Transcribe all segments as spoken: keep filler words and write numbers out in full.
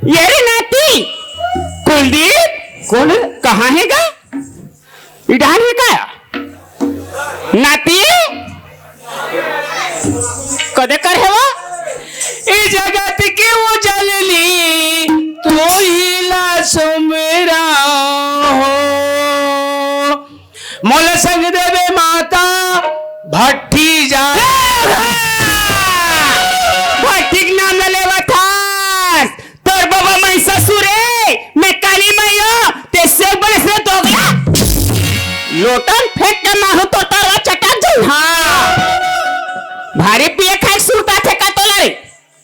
ये रे नाती, कुलदीप। कौन है? कहाँ हे गा? इधार हे का? नाती, कदे कर हे वो? ए जगत के वो जलली, तू ही ला सुमरा हो। मोला संग देबे माता भट्टी जा। भट्टी के नाम ल लेवत हस? तोर बबा महिषासुर ए, मैं काली माई ओ, ते सेव बने से दोगला। लोटन फेंक के मारू तो तारा चटक जाई। हाँ, भारी पिए खाए सुरता थे का तोला रे।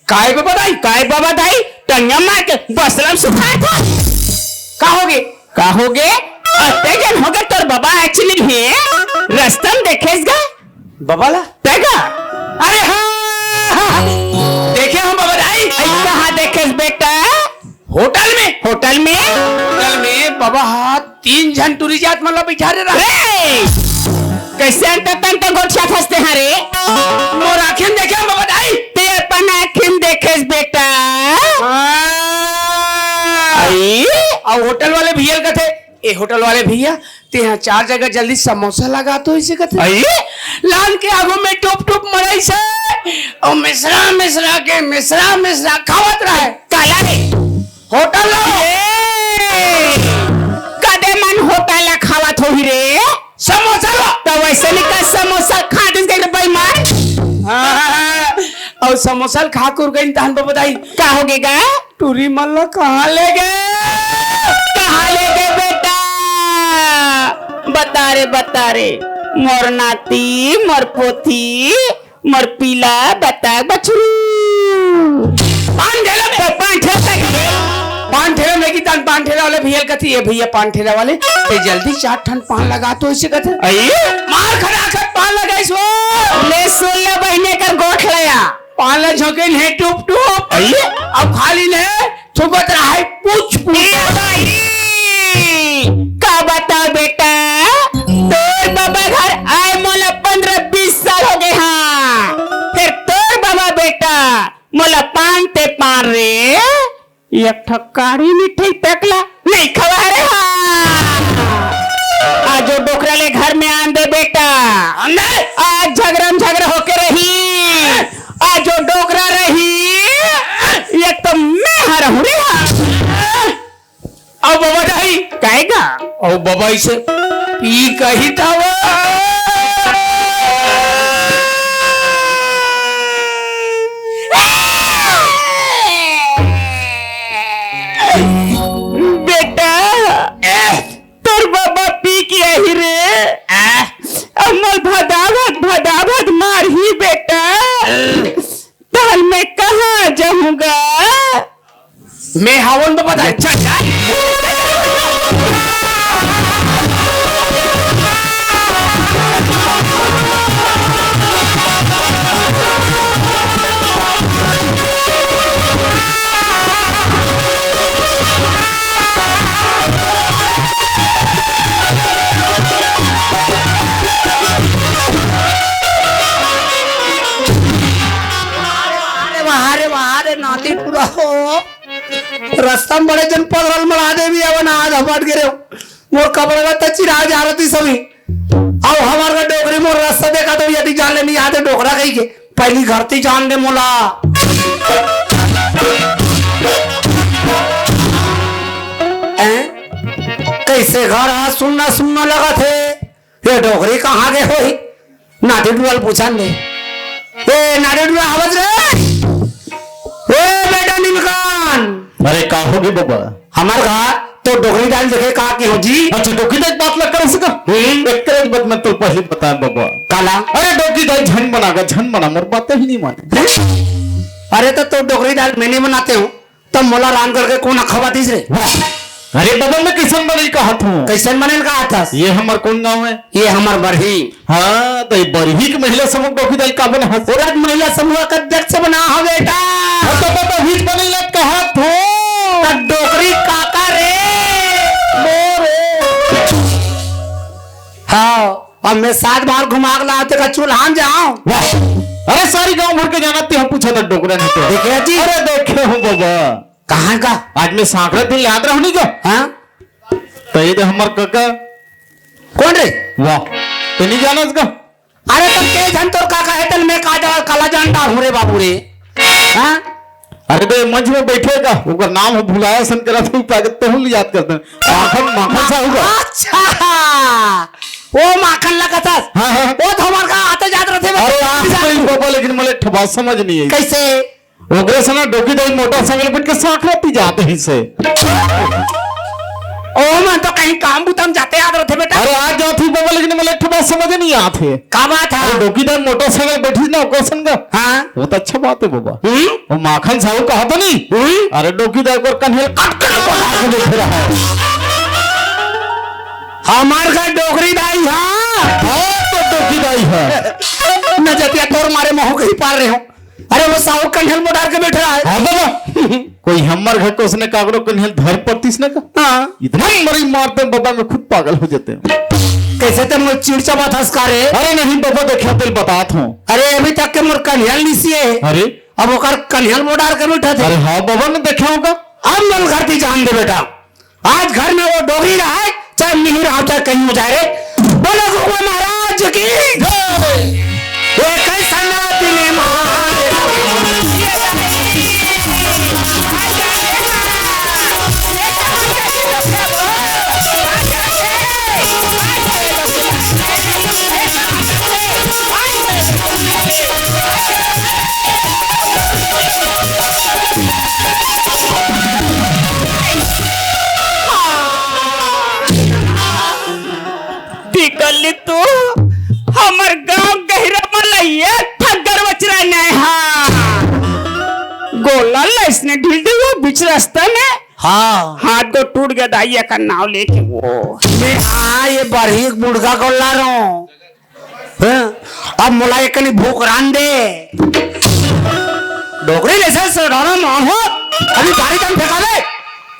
काय बबा दाई? काय बबा दाई? टंगिया मार के बसलम सुखात हे। का होगे? का होगे? अते जन होगे तोर बबा actually हे। रस्ता म देखेस गा? बबा ला? तेगा? अरे हाँ, हाँ, हाँ। देखे हम बबा दाई। अई कहाँ देखेस बेटा? होटल में। होटल में? होटल में बबा हा तीन झन टूरी जात मन ला बिठा रे रहा। ए! कइसे अंत तंत गोठियाथस तें हा रे? मोर आँखी म देखे बबा दाई। तें अपन आँखी म देखेस बेटा। हाँ। अई? अउ होटल वाले भइया ल कथे, ए होटल वाले भइया, तें हा चार जगह जल्दी समोसा लगा तो अइसे कथे। अई? लान के आगू में टुप टुप मड़ाइस हे, अउ मिसरा मिसरा के मिसरा मिसरा खावत रहे। काला रे। होटल ला। ए, कदे मन होटल ला खावत होही रे? समोसा ला। त वइसे निकल समोसा खा दिस गा रे बेईमान। हाँ, अउ समोसा ला खा के उर गइन तहन बबा दाई। का होगे गा? टूरी मन ला कहाँ ले गे? कहाँ ले गे बेटा? बता रे, बता रे। मोर नाती, मोर पोती, मोर पीला बता बछरू। पान ठेला में। तो पान ठेला तक। पान ठेला में कि तहन पान ठेला वाले भइया ल कथे, ए भइया पान ठेला वाले, तें जल्दी चार ठन पान लगा तो अइसे कथे। अई? मार खड़ा कर पान लगाइस वो। ले सुन ले बहिनी कर गोठ लया। पान ला झोंकिन हे टुप टुप। अई? अब खाली ले थूकत रहा हे पूछ पूछ। ए भाई, का बता बेटा, तोर बबा घर आए मोला पंद्रह बीस साल होगे हाँ। फेर तोर बबा बेटा मोला पान ते पान रे, एक ठो काड़ी मिठाई तक ला नइ खवा रे हाँ। आज ओ डोकरा ले घर में आन दे बेटा। आन दे। आज झगरा म झगरा होके रही। आज ओ डोकरा रही, एक तो मैं हा रहूँ रे हाँ। अउ बबा दाई। काय गा? अउ बबा अइसे पी कही तव। बेटा, तोर बबा पी के आही रे। आ? अब मोला भदाभद, भदाभद मारही बेटा। तहन मैं कहाँ जाहूँ गा? मैं हवों तो बता। अच्छा, जा। अरे वाह रे वाह रे, नाती टूरा हो। रस्ता म बड़े जन पधरल मड़ा देवी, अवन आज हपट गे रेव। मोर कपड़ा लत्ता चिरा जा रही सभी। अउ हमर का डोकरी मोर रस्ता देखा तो यदि जान ले नइ आते डोकरा कहिके। पहिली घर ती जान दे मोला। हैं? कइसे घर हा सुन्ना सुन्ना लगत हे? ये डोकरी कहाँ गे होही? नाटी टूरा ल पूछन दे। ए, नाटी टूरा, आवाज रे। ए, बेटा निमकान। अरे, का होगे बबा? हमर घर तो डोकरी दाई ल देखे का के हो जी? अच्छा, डोकरी दाई के बात लग कर सका? हम्म। एकरे बात मैं तो पहले बताएँ बबा। काला? अरे, डोकरी दाई झन बना गा, झन बना, मोर बात ही नइ माने। अरे, तो, तो डोकरी दाई मैं नइ बनाते हूँ। तब मोला रांध करके कोन खवातिस रे? वाह! अरे बबा, मैं कइसन बनई कहत हूँ? कइसन बनई ल कहत हस? ये हमर कोन गाँव हे? ये हमर बरही। हाँ, त ये बरही के महिला समूह डोकरी दाई का बने हस? ओला महिला समूह के अध्यक्ष बना हो बेटा। हाँ, त बबा, हित बनई ल कहत हूँ। त डोकरी काका रे। मोरे। हाँ। अब मैं सात बार घुमा के लाते का चूल्हा में जाओ। वाह! अरे सारी गांव भर के जाना ते हम पूछा था डोकरा नहीं तो। देखे जी? अरे देखे हूँ बाबा। कहाँ का? आज मैं सांकरा दिन याद रहू नहीं का? हाँ? तो ये तो हमर काका। कौन रे? वाह, तो नहीं जाना इसका? अरे, तब के झन तोर काका हे, तल मैं का जा-, काला जान डार हूँ रे बाबू रे। हाँ? अरे, तो ये मंच में बैठे का, ओकर नाम हो भुलाया सन करा, तू पागल, तहु याद करते हैं। माखन, माखन साहू का। अच्छा, वो माखन ला कथस। हाँ, हाँ। वो तो हमर का आते जात रहते, अरे, आप तो ही बाबा, लेकिन मुझे एक ठो बात समझ नहीं आई। कैसे? ओकरे से ना डोकी दाई मोटरसाइकिल बैठ के सांकरा ती जात हे से। ओ, मन तो कहीं काम बुता म जाते याद रहते बेटा। अरे, आज जात ही बाबा, लेकिन मुझे एक ठो बात समझ नहीं आत हे। का बात है? अरे, डोकी दाई मोटरसाइकिल बैठी ना, ओकर संग। हाँ। वो तो अच्छा बात है बाबा। हम्म? वो माखन साहू कहा तो नहीं? हम्म? अरे, डोकी दाई को कन्हेल काट कर को काट के बैठे रहा है। हमार का डोकरी दाई है। हाँ, तो डोकी दाई है। न जतिया तोर मारे महू कहीं पार रहे हो। अरे, वो साहू कन्हेल मोटार के बैठ रहा है। हाँ बाबा, कोई हमर घर को उसने काकरो कन्हेल धर पड़तीस ना का? हाँ। इतना मरी मारते हैं बाबा, मैं खुद पागल हो जाते हैं। कैसे ते मुझे चिड़चा बात हंस का रे? अरे नहीं बाबा, देखा तेल बतात हूँ। अरे, अभी तक के मोर कन्हेल नहीं सिए। अरे। अब ओकर कन्हेल मोटार के बैठा थे। अरे हाँ बाबा, मैं देखा हूँ का। अब मन घर की जान दे बेटा। आज घर में वो डोगरी रहा है, चाहे मिही रहा, चाहे कहीं हो जाए रे। बोलो गुरुदेव महाराज की जय। ये कैसा नाती ने महान। टिकली तू, हमर गांव गहिरा म लइया ठग्गर बचरा नय हा। गोला लइसने ढील दे वो बीच रास्ता में। हाँ। हाथ गो टूट गया दाई एकर नाव लेके वो। मैं हाँ, ये बरही एक बुढ़गा गोला रहो। हैं? अब मोला एक कनी भोकरान दे। डोकरी जैसे सड़ाना मार हो, अभी गाड़ी कम फेंका दे।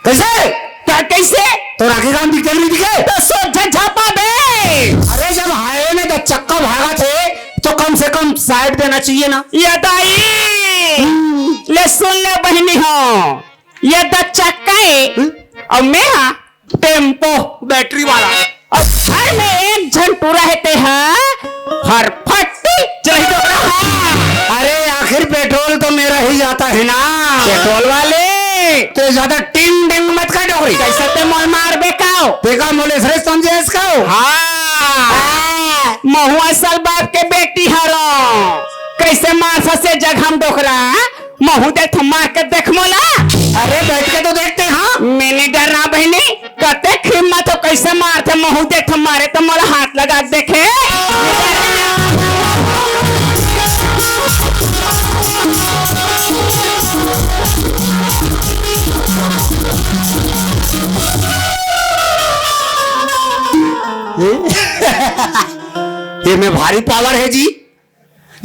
कैसे? क्या कैसे? तो राखी काम दिखे नहीं दिखे? तो सोच झपा बे। अरे, जब हाईवे में दस चक्का भागा थे, तो कम से कम साइड देना चाहिए ना। ये दाई, हम्म। ले सुन ले बहनी हो, ये दस चक्का है, हम्म। और मैं हाँ, टेम्पो बैटरी वाला। और घर में एक झन टूरा हे ते हा, फरफट्टी चढ़ी डोकरा हा। अरे, आखिर पेट्रोल तो मेरा ही जाता है ना। पेट्रोल वाले। ते ज्यादा टिंग डिंग मत कर डोकरी। कैसे ते मोल मार बेकाओ? देखा मोले सरे समझे इसको। हाँ। हाँ। महू असल बाप के बेटी हरो। कैसे मार ससे जगह हम डोकरा? महू दे थमार के देख मोला। अरे बैठ के तो देखते हैं। मैं नहीं डर रहा बहनी, कते हिम्मत हो कैसे मारते, महू दे थमारे तो मोला हाथ लगा के देखे। ये में भारी पावर है जी।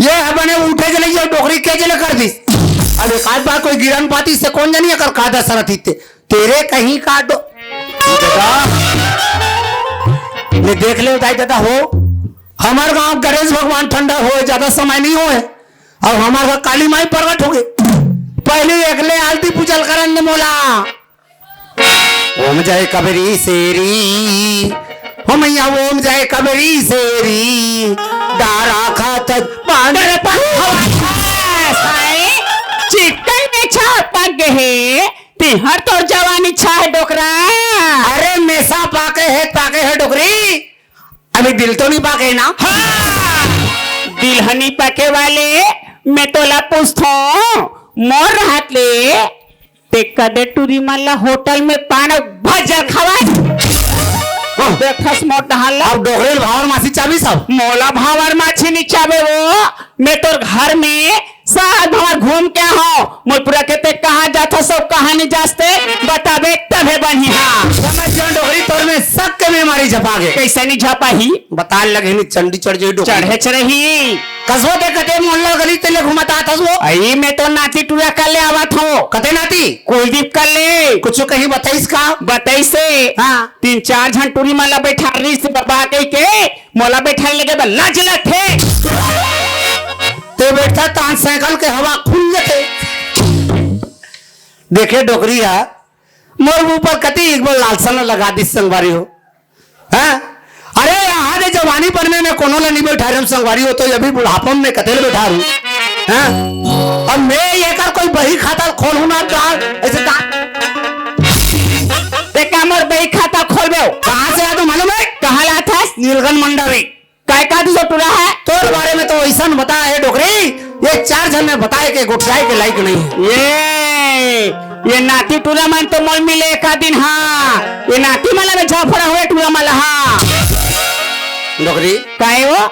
ये ह बने उठे चले जाओ, डोकरी के चले कर दिस। अब एक आध बार कोई गिरन पाती से कौन जानी अगर का दशा रहती ते, तेरे कहीं का डो-, दादा, ये देख ले दाई दादा हो, हमार गांव गणेश भगवान ठंडा होए, ज्यादा समय नहीं होए, और हमार घर काली माई प्रगट हो गई। पहले एकले आलती पूजल करन ने मोला। ओम जय कबरी शेरी, हो मैया ओम जय कबरी शेरी, डारा खातत बांदर पा-, साए, चिकन में छाप पक गए, तिहर तोर जवानी छा है डोकरा। अरे मेसा पाके है, पाके है डोकरी, अभी दिल तो नहीं पाके ना। हाँ, दिल हनी पाके वाले, मैं तोला पूछथो, मोर हाथ ले ते कदे टूरी मन ला होटल में पान अउ भजा खवाए? देखस मोर डहान ला। अब डोकरी ल भावर मासी चाबी सब। मोला भावर माछी नी चाबे वो। मैं तोर घर में साल भर घूम के हो। मोर पूरा के ते कहाँ जाथस अउ कहाँ नी जास ते बताबे तभे बनही। हाँ। समझ गयो डोकरी, तोर में शक के बीमारी झपा गे। कैसे नी झपा ही? बताए लगे नी चंडी चढ़ जाई डोकरी। चढ़े चढ़ही। कसो ते कते मोहल्ला गली तेले घुमत आत हस वो? अई, मैं तो नाती टूरा कर ले आवत हो। कते नाती? कुलदीप कर ले। कुछ कहीं बताइस का? बताइस से। हाँ। तीन चार झन टूरी मन ला बैठा रही से बाबा कह के, मोला बैठा लेगे बा लाज लगथे। ते बैठा तान साइकिल के हवा खुल जथे। देखे डोकरी हा, मोर ऊपर कति एक बार लालसा न लगा दिस संगवारी हो। हाँ? अरे, यहाँ दे जवानी पन में कोनो ला नहीं बैठा रहे संगवारी हो, तो ये भी बुढ़ापा में कते ले बैठा रहूं। हाँ? अब मैं ये कर कोई बही खाता खोलूं ना, डाल, ऐसे डाल। ते का मोर बही खाता खोलबे? कहाँ से आ तू मालूम है? कहाँ ला थस? नीलकंठ मंडवी। काय का तू जो टूरा है? तोर बारे में तो ऐसा न बता है डोकरी, ये चार झन में बताए के गोठियाए के लायक नहीं है। ये, ये नाती टूरा मन तो मोल मिले एका दिन, हाँ। ये नाती मला में झाफड़ा हुए टूरा मला, हाँ। डोकरी। काय वो?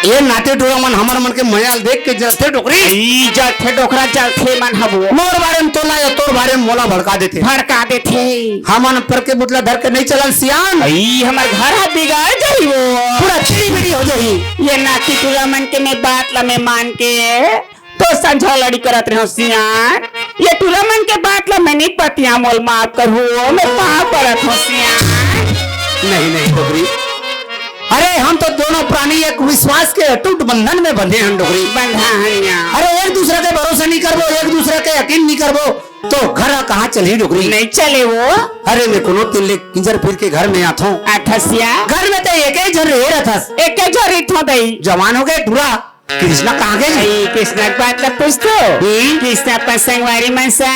ये नाती टूरा मन हमर मन के मयाल देख के जलथे डोकरी। ई जलथे डोकरा, जलथे मन हबो। मोर बारे में तोला या तोर बारे में मोला भड़का देथे। भड़का देथे। हमन पर के बुतला धर के नहीं चलन सियान। ई हमर घर हा बिगड़ जाही वो। पूरा चिड़ी बिड़ी हो जाही। ये नाती टूरा मन के मैं बात ला मैं मान के तो संझा लड़ी करत रहो सियान। ये टूरा मन के बात ला मैं नहीं पतिया, मोल माफ करहू, मैं पाँव पड़त हूँ सियान। नहीं, नहीं, डोकरी। अरे, हम तो दोनों प्राणी एक विश्वास के अटूट बंधन में बंधे हैं डोकरी। बंधा हन या। अरे, एक दूसरे के भरोसा नहीं करबो, एक दूसरे के यकीन नहीं करबो, तो घर कहाँ चलही डोकरी? नहीं चले वो। अरे, मैं कोनो तेल ले किंजर फिर के घर में आथो। आथस या। घर में तो एक ही झन रहे रहथस। एक ही झन रहिथो दई। जवान हो गए टूरा। कृष्णा कहाँ गए जी? ए, कृष्णा के बात ला पूछ तो। हम्म? कृष्णा अपन संगवारी मन से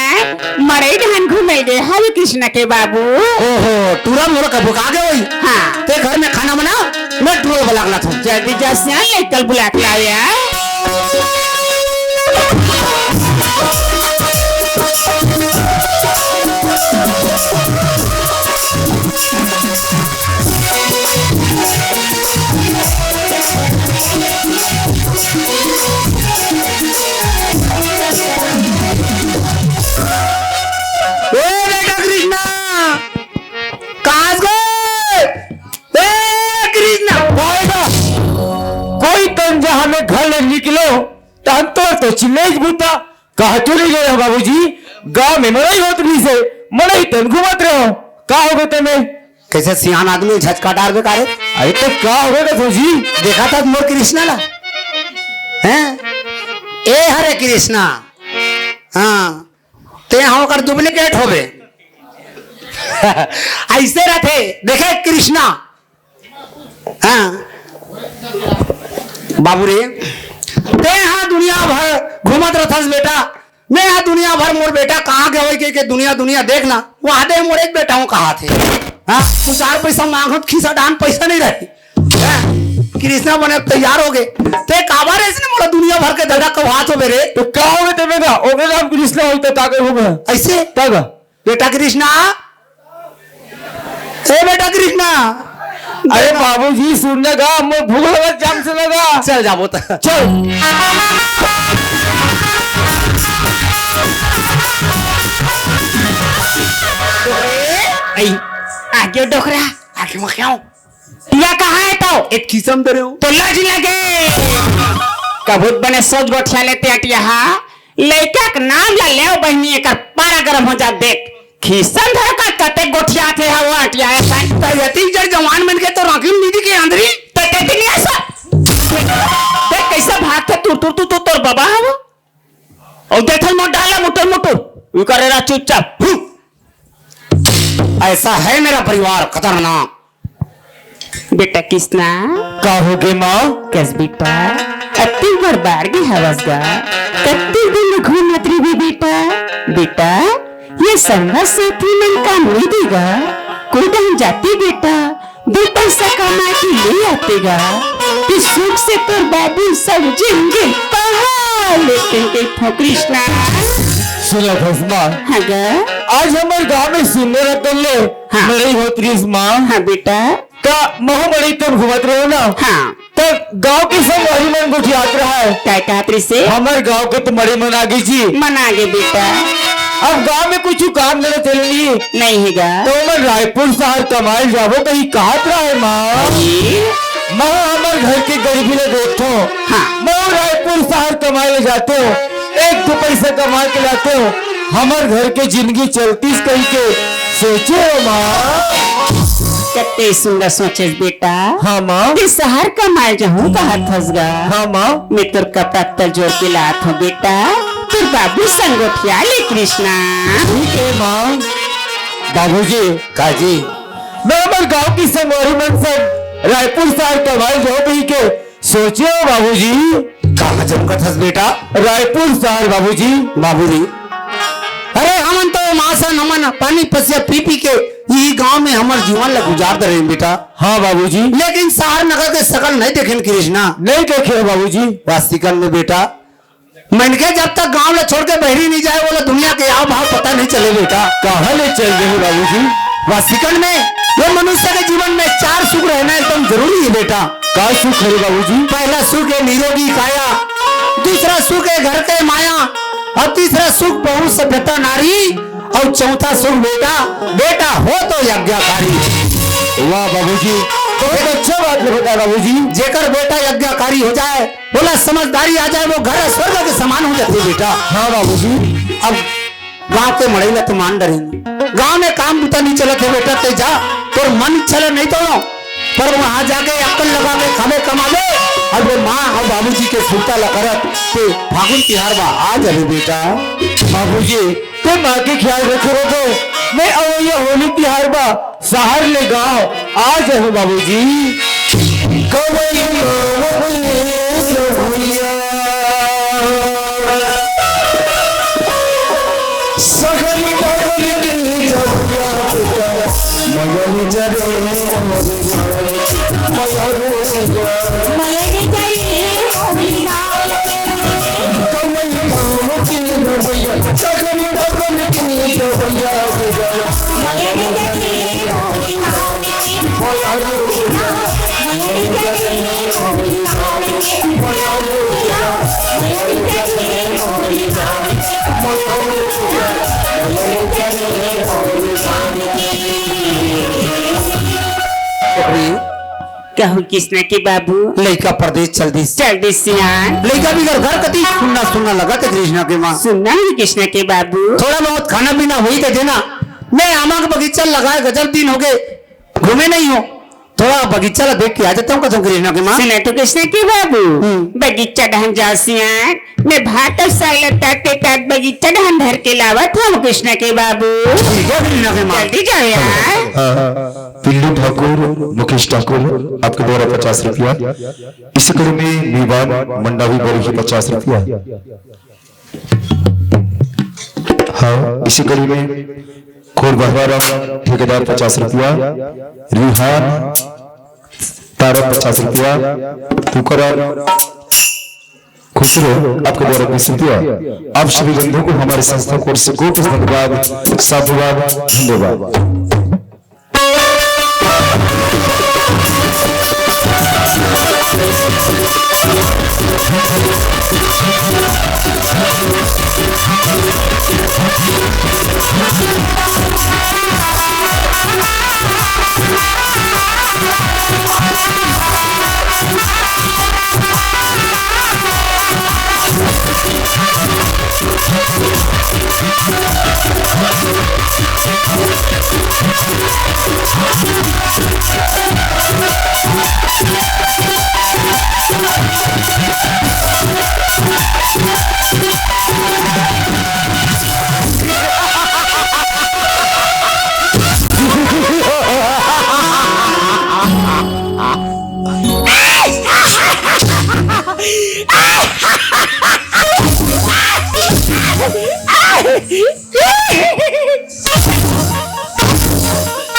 मड़ई डहन घूमे गए हवे कृष्णा के बाबू। ओहो, टूरा मोर कबो कहाँ गए होई? हाँ। ते घर में खाना बना, मैं टूरा बुला के लाथों। जल्दी जा सियान, लइका ल बुला के लाओ यार। ए बेटा कृष्णा, कहाँ से गए? ए कृष्णा, भाई साहब, कोई तन जहाँ में घर ले निकलो, तन तो, तो चिल्ले बूता। कहाँ चले गए हो बाबूजी? गांव में मड़ई होत रहिसे, मड़ई तन घूमत रहो। का हो गए तने? कैसे सियान आदमी झचका डार दे का रे? अरे तो का हो गए फौजी? देखा था मोर कृष्णा ला? हैं? ए हरे कृष्णा। हाँ। ते हाँ ओकर duplicate होबे। ऐसे रहते, देखे कृष्णा। हाँ। बाबू रे, ते हाँ दुनिया भर घूमत रहथस बेटा, मैं हाँ दुनिया भर मोर बेटा कहाँ गए के, के दुनिया, दुनिया देखना, वहाँ दे मोर एक बेटा हूँ कहा थे। हाँ, तू चार पैसा मांगो तो खीसा डान पैसा नहीं रही। हाँ, कृष्णा बने तैयार हो गए। ते काबर ऐसे मोला दुनिया भर के दादा कहात होबे रे। तो का हो गए ते बेटा? ओके राम कृष्णा होते ताके हो गए। ऐसे? तब? बेटा कृष्णा, ए बेटा कृष्णा। अरे बाबूजी, सुनने का, मोर भूख लगा, जाम से लगा। चल जाबो त। चल। आई, आ गयो डोकरा। आके मखियाओ। या कहाँ है तो? एक खीसम दे रहे हो। तो लाज लगे। कभूत बने सोच गोठिया लेते अटिया हा। लइका के नाम ला लेव बहिनी, एकर पारा गरम हो जा। देख, खीसन धर का कते गोठिया थे हवा अटिया है सन। त यति जड़ जवान मन के तो राखी नीति के अंदरी। ते, ते दुनिया सा। ते कैसे भागथे तुर, तुर, तू, तू, तोर बाबा हवा? और देखल मोर डाला मुटर, मुटर। उ करे रहा चुपचाप। हम्म। ऐसा है मेरा परिवार खतरनाक। बेटा कृष्णा। का हो गे माँ? कस बेटा, अति बड़ बार गे हवस गा। कत्ती दिन घूमत रहिबे बेटा। बेटा, ये संगा साथी मन का नहीं देगा। कोई डहन जाते बेटा, दो पैसा कमा के ले आते गा। तू सुख से तोर बाबू सब जिंदगी पहा लेते देखो कृष्णा। सुनो भस्मा। हाँ गा। आज हमर गांव में सुंदर रतन ले हाँ। मड़ई होत रिहिस माँ। हाँ बेटा। का महू मड़ई तुम घूमत रहो ना? हाँ। त गांव के संगवारी मन गोठियात रहा है। काय कहत रिहिसे? हमर गांव के तो मड़ई मन आगे जी। मन आगे बेटा। अब गांव में कुछ काम धंधा चले नहीं। नहीं है गा। तो मैं रायपुर शहर कमाए जाबो कहीं कहत रहा है माँ। जी। माँ हमर घर के गरीबी ले देखो। हाँ। मैं रायपुर शहर कमाए ले जाते हो, एक दो पैसा कमा के लाते हो, हमर घर के जिंदगी चलतीस कही के सोचे हो माँ। कते सुंदर सोचेस बेटा। हाँ माँ। ते शहर कमाए जाहूँ कहत हस गा। हाँ माँ। मैं तोर कपड़ा तल जोर के लात हूँ बेटा। तोर बाबू संग गोठिया ले कृष्णा। ठीक है माँ। बाबूजी। काजी। मैं हमर गांव की संगवारी मन संग रायपुर शहर कमाए जाओ कहिके सोचे हो बाबूजी। कहाँ जमकत हस बेटा? रायपुर शहर बाबूजी। बाबूजी। अरे हमन तो माँ सन हमन पानी पसिया पी पी के इही गांव में हमर जीवन ला गुजार दे रहेन बेटा। हाँ बाबूजी। लेकिन शहर नगर के सकल नहीं देखेन कृष्णा। नहीं देखे हो बाबूजी। वासिकन में बेटा मनखे जब तक गांव ला छोड़ के बहरी नहीं जाए, ओला दुनिया के आव भाव पता नहीं चले बेटा। कहाँ ले चल रहे बाबूजी? वासिकन में ये मनुष्य के जीवन में चार सुख रहना एकदम जरूरी है बेटा। का सुख है बाबूजी? पहला सुख है निरोगी काया, दूसरा सुख है घर के माया, और तीसरा सुख बहु सभ्यता नारी, और चौथा सुख बेटा, बेटा हो तो यज्ञकारी। वाह बाबूजी, बहुत अच्छा बात बताया बाबूजी। जेकर बेटा यज्ञकारी हो जाए, ओला समझदारी आ जाए, वो घर स्वर्ग के समान हो जाथे बेटा। हाँ बाबूजी। अब गांव के मड़ई ला तो मान डरेंगे, गांव में काम बुता नहीं चलत है बेटा, ते जा, तोर मन इच्छा ले नहीं तो, पर वहां जाके अक्कल लगा के खावे कमावे, और वो माँ और बाबूजी के सुरता ला करत ते फागुन तिहार बा आ जावे बेटा। बाबूजी, ते माँ के ख्याल रखे रहो, मैं अवैया होली तिहार बा शहर ले गांव आ जाहूं बाबूजी। कवई मावती भैया, सगरी बगरी की जगह मगन जरे मगन जरे। अरे, कहूँ कृष्णा के बाबू। लइका परदेस चल दिस। चल दिस सियान। लइका बिगर घर कती सुन्ना सुन्ना लगत हे कृष्णा के माँ। सुन्ना हे कृष्णा के बाबू। थोड़ा बहुत खाना पीना होई त देना। मैं आमा के बगीचा लगाए गजब दिन होगे, घूमे नहीं हो। थोड़ा बगीचा ला देख के आ जाता हूँ, कसम कृष्णा के माँ। सुना तो कृष्णा के बाबू, हम्म। बगीचा डहन जाओ सियान। मैं भात अउ साग ला ताकते तात बगीचा डहन धर के लावत हूँ कृष्णा के बाबू। ठीक है कृष्णा के माँ। जल्दी जाओ यार। हाँ, हाँ। पिल्लू ठाकुर, मुकेश ठाकुर, आपके द्वारा पचास रुपया। इसी कड़ी में मीवान मंडावी बरही पचास रुपया। हाँ, इसी कड़ी में खोर बहवाराम ठेकेदार पचास रुपया, रिहान तारा पचास रुपया, तुकाराम खुसरो आपके द्वारा बीस रुपया। आप सभी बंधुओं को हमारी संस्था की ओर से कोटि धन्यवाद, साधुवाद, धन्यवाद।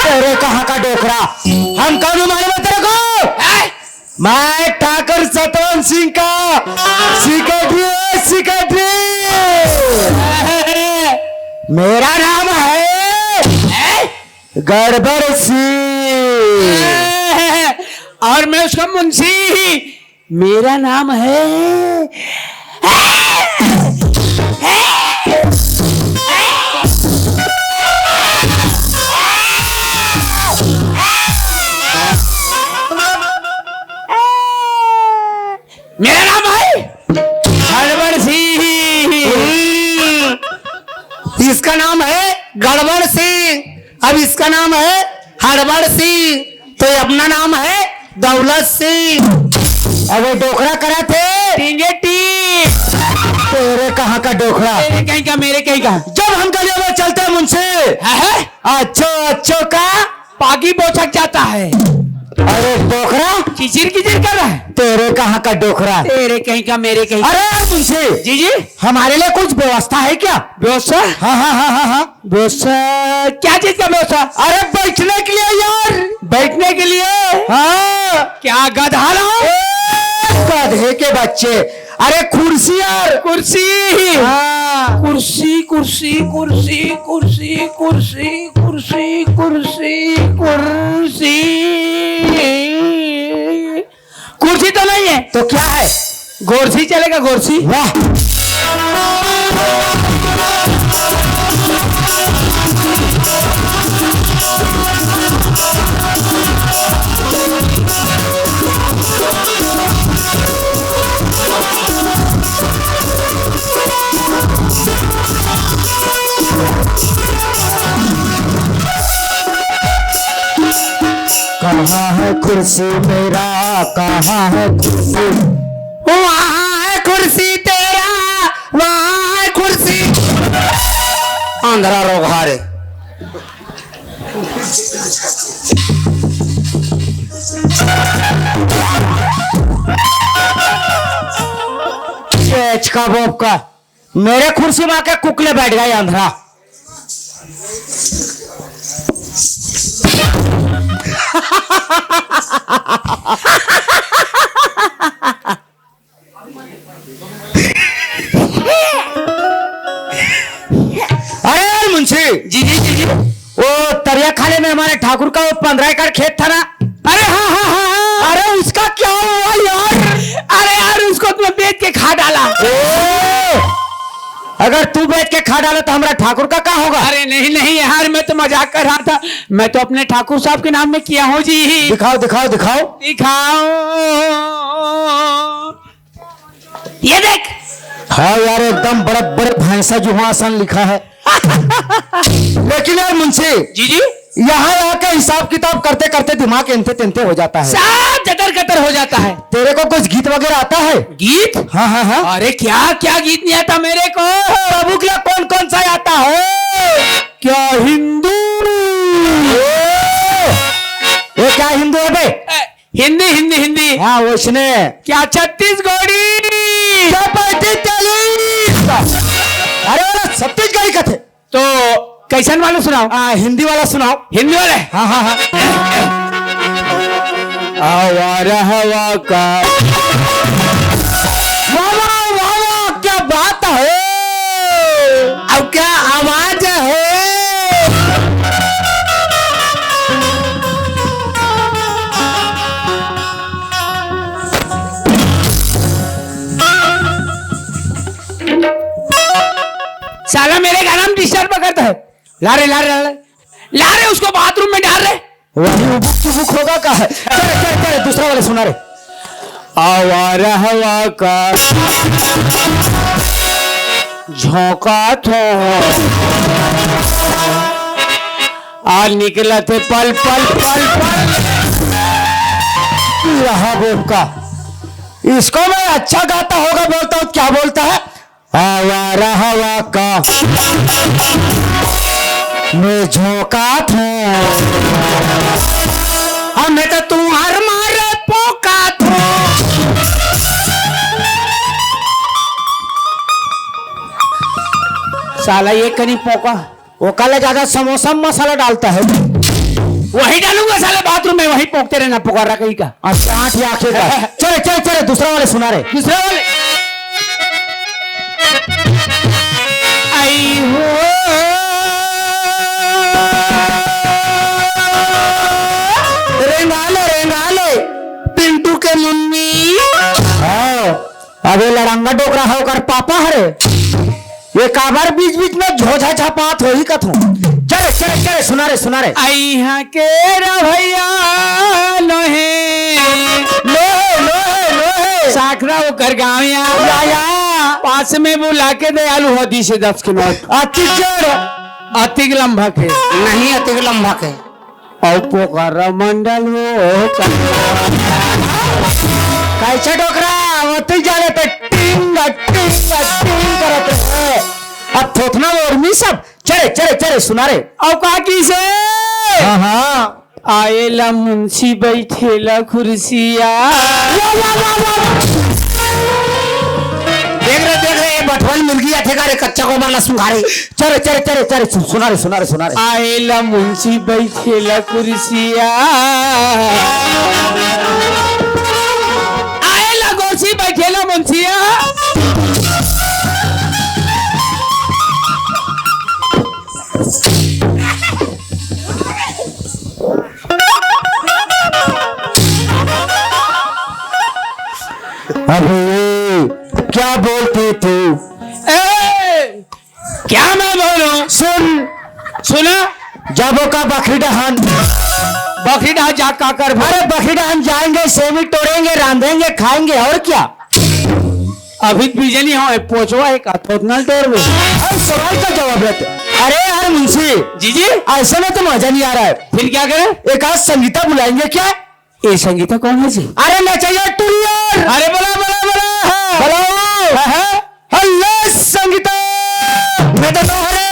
अरे कहाँ का डोकरा, हम कौन मालूम है तेरे को? मैं ठाकुर सतवंत सिंह का सेक्रेटरी हूँ, सेक्रेटरी। मेरा नाम है गड़बड़ सिंह। और मैं उसका मुंशी। मेरा नाम है मेरा नाम है हड़बड़ सिंह। इसका नाम है गड़बड़ सिंह। अब इसका नाम है हड़बड़ सिंह, तो ये अपना नाम है दौलत सिंह। अबे डोकरा करा थे। टींगे टी। तेरे कहाँ का डोकरा? तेरे कहीं का, मेरे कहीं का। जब हम गलियों में चलते हैं मुंशी। है, है? अच्छो, अच्छो का? पागी बोचक जाता है। अरे डोकरा। किचिर किचिर कर रहा है। तेरे कहाँ का डोकरा? तेरे कहीं का, मेरे कहीं का। अरे यार मुंशी। जी, जी। हमारे लिए कुछ व्यवस्था है क्या? व्यवस्था? हाँ, हाँ, हाँ, हाँ, हाँ। व्यवस्था? क्या चीज का व्यवस्था? अरे बैठने के लिए यार। बैठने के लिए? हाँ। क्या गधा लाओ? ए, गधे के बच्चे। अरे कुर्सी यार। कुर्सी। हाँ। कुर्सी, कुर्सी, कुर्सी, कुर्सी, कुर्सी, कुर्सी, कुर्सी, कुर्सी। कुर्सी तो नहीं है। तो क्या है? गोरसी चलेगा, गोरसी। वाह। कहाँ है कुर्सी मेरा, कहाँ है कुर्सी? वहाँ है कुर्सी तेरा, वहाँ है कुर्सी। आंधरा रोगहारे। ये एचका बोप का। मेरे कुर्सी में आके कुकले बैठ गए अंधरा। अरे यार मुंशी। जी, जी, जी, जी। वो तरिया खाले में हमारे ठाकुर का वो पंद्रह एकड़ खेत था ना। अरे हाँ, हाँ, हाँ, हाँ। अरे उसका क्या हुआ यार? अरे यार, उसको तो मैं बेच के खा डाला। ओ, अगर तू बेच के खा डाला तो हमारा ठाकुर का क्या होगा? अरे नहीं, नहीं यार, मैं तो मजाक कर रहा था। मैं तो अपने ठाकुर साहब के नाम में किया हूँ जी। दिखाओ, दिखाओ, दिखाओ। दिखाओ। ये देख। हाँ यार, एकदम बड़े बड़े भैंसा जुहासन लिखा है। लेकिन यार मुंशी, जी, जी। यहाँ, यहाँ का हिसाब किताब करते करते दिमाग एंते तेंते हो जाता है। सब जतर कतर हो जाता है। तेरे को कुछ गीत वगैरह आता है? गीत? हाँ, हाँ, हाँ। अरे क्या, क्या गीत नहीं आता मेरे को? प्रभु के लिए कौन कौन सा आता है? क्या हिंदू? ओ! ये क्या हिंदू है बे? ए, हिंदी, हिंदी, हिंदी। हाँ, उसने। क्या छत्तीसगढ़ी? क्या पैंतीस चालीस? अरे वाला छत्तीसगढ़ी कथे। तो कैसन वाला सुनाओ? आ, हिंदी वाला सुनाओ। हिंदी वाले? हाँ, हाँ, हाँ। आवारा हवा का। वाह, वाह, वाह, वाह, क्या बात है। अब क्या आवाज है? साला मेरे गाना में डिस्टर्ब करता है। ला रे, ला रे, ला रे, ला रे, उसको बाथरूम में डाल रे। वही उबुक चुबुक होगा का है? चले, चले, चले, दूसरा वाला सुना रे। आवारा हवा का झोंका थो, आ निकला थे पल पल पल पल। रहा बोका, इसको मैं अच्छा गाता होगा बोलता हूँ, क्या बोलता है? आवारा हवा का मैं झोंका थो। हमें तो तुम्हार मारे पोका थो। साला ये कनी पोका। ओका ले ज्यादा समोसा में मसाला डालता है। वही डालूंगा साले बाथरूम में, वही पोकते रहना, पुकारा कहीं का। अच्छा, आठ या आखिर का। चले, चले, चले, दूसरा वाले सुना रे। दूसरा वाले। आई हो। रेंगाले, रेंगाले, पिंटू के मुन्नी। हाँ। अबे लड़ंगा डोकरा है ओकर पापा हरे। ये काबर बीच बीच में झोझा झपात होही कथो। चले, चले, चले, सुना रे, सुना रे। अइहा के रवैया लोहे। लोहे, लोहे, लोहे। साखरा ओकर गाँव या। या, या। पास में बुला के दयालु हो दी से दस के नोट। अतिक जड़। अतिक लंबा के। नहीं, अतिक लंबा के। औ पोकर मंडल हो का। अच्छा डोकरा, वो तू जाने तो टिंग, टिंग, टिंग करत रहे। अब थोथना और मी सब, चले, चले, चले, सुना रे। अउ का किसे? हाँ, हाँ। आए ला मुंशी, बैठे ला कुर्सिया। वाह, वाह, वाह, वाह। देख रे, देख रे, ये बठवन मुर्गी आथे का रे, कच्चा गोबर ला सुंघा रे। चले, चले, चले, चले, सु-, सुना रे, सुना रे, सुना रे। आए ला मुंशी, बैठे ला कुर्सिया। आए ला गोसी, बैठे ला मुंशिया। अबे, क्या बोलते तू? ए, क्या मैं बोलूं? सुन। सुना? जाबो का बखरी डहान? बखरी डहान जा का करबो? अरे, बखरी डहान जाएंगे, सेमी तोड़ेंगे, रांधेंगे, खाएंगे, और क्या? अभी त बीजे नहीं हो, पोचवा है का, थोथना ल तोड़बो। अरे, सवाल का जवाब है। अरे यार मुंशी। जी जी। ऐसे में तो मजा नहीं आ रहा है। फिर क्या करें? एक आध संगीता बुलाएंगे क्या? ए, संगीता कौन है जी? अरे नचैया टुरी यार। अरे बोला, बोला, बोला। बुलाओ। हाँ, हाँ। हेलो संगीता। मैं तो तोहरे।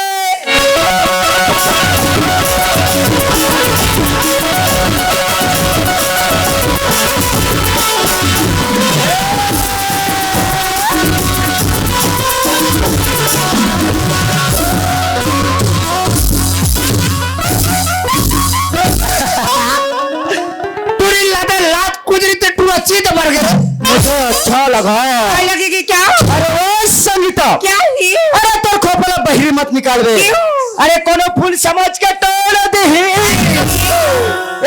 टुरी लाते लात कुजरी ते टुरा चीत मर गए। मुझे अच्छा लगा। काय लगे कि क्या? अरे ओ संगीता। क्या ही? अरे तोर खोपला बहिरी मत निकाल बे। क्यों? अरे कोनो फूल समझ के तोड़ दे।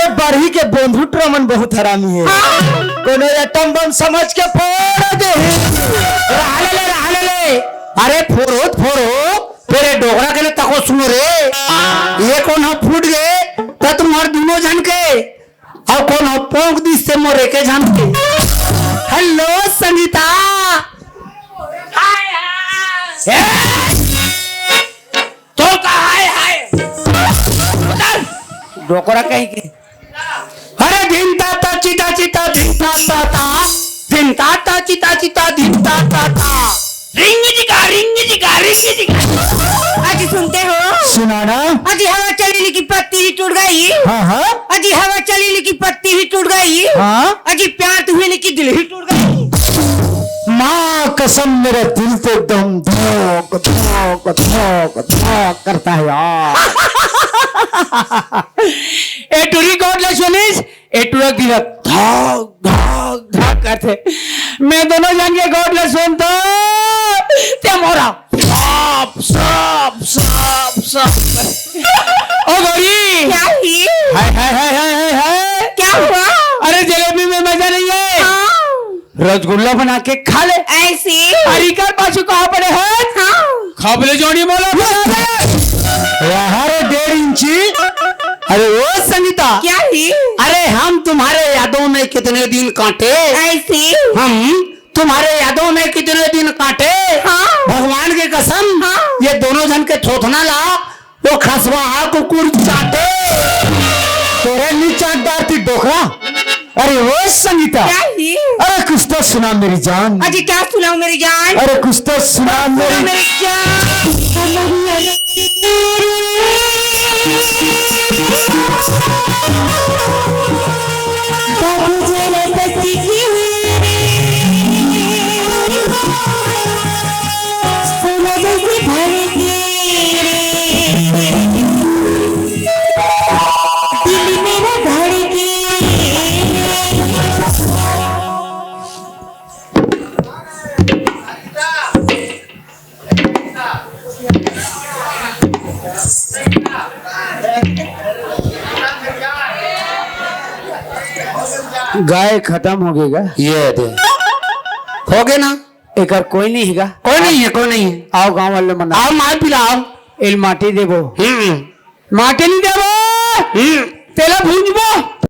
ए बरही के बोंधरू टुरा मन बहुत हरामी है। हाँ। कोनो एटम बम समझ के फोड़ दे। रहले ले, रहले ले। अरे फोड़ो, फोड़ो। तेरे डोकरा के ले तको सुनो रे। ये कौन हम फूट गए? त तुम्हार दोनों जन के। अउ कोनो पोंक दिस ते मोर एके झन के। हेलो संगीता। हाय, हाय। ए! तो का हाय, हाय? उधर। डोकरा कहीं के। अरे धिन ता ता चिता चिता धिन ता ता ता। धिन ता ता चिता चिता धिन ता ता ता। रिंग जिका, रिंग जिका, रिंग जिका। अजी सुनते हो? सुनाना। अजी हवा चली ली की पत्ती ही टूट गई। हाँ, हाँ। अजी हवा चली ली की पत्ती ही टूट गई। हाँ। अजी प्यार तुम्हें ली की दिल ही टूट गई। माँ कसम मेरा दिल तो एकदम धक, धक, धक, धक करता है यार। ए टुरी गोठ ल सुनिस, ए टुरा गिरा धक, धक, धक करथे। मैं दोनों जन के गोठ ल सुनथों, ते मोरा साफ, साफ, साफ, साफ। ओ गौरी। क्या ही? हाय, हाय, हाय, हाय, हाय, हाय। क्या हुआ? अरे जलेबी में मजा नहीं है। हाँ। रसगुल्ला बना के खा ले। ऐसे? अरे कर पाछू कहाँ पड़े हैं? हाँ। खबले जोड़ी बोलो। वाह रे डेढ़ इंची। अरे ओ संगीता। क्या ही? अरे हम तुम्हारे यादों में कितने दिन काटे। ऐसे? हम तुम्हारे यादों में कितने दिन काटे। हाँ। भगवान के कसम। हाँ। ये दोनों जन के थोथना ला वो खसवा हा कुकुर चाटे। तोरे नी चाट डारती डोकरा। अरे ओ संगीता। क्या ही? अरे कुछ तो सुना मेरी जान। अजी क्या सुनाऊं मेरी जान? अरे कुछ तो सुना मेरी मेरी जान। गाय खत्म हो गई गा। ये दे। हो गए ना? एकर कोई नहीं है गा। कोई नहीं है, कोई नहीं है। आओ गांव वाले मना। आओ मार पिलाओ। एल माटी देबो। हम्म। माटी नहीं देबो। हम्म। तेला भूंजबो।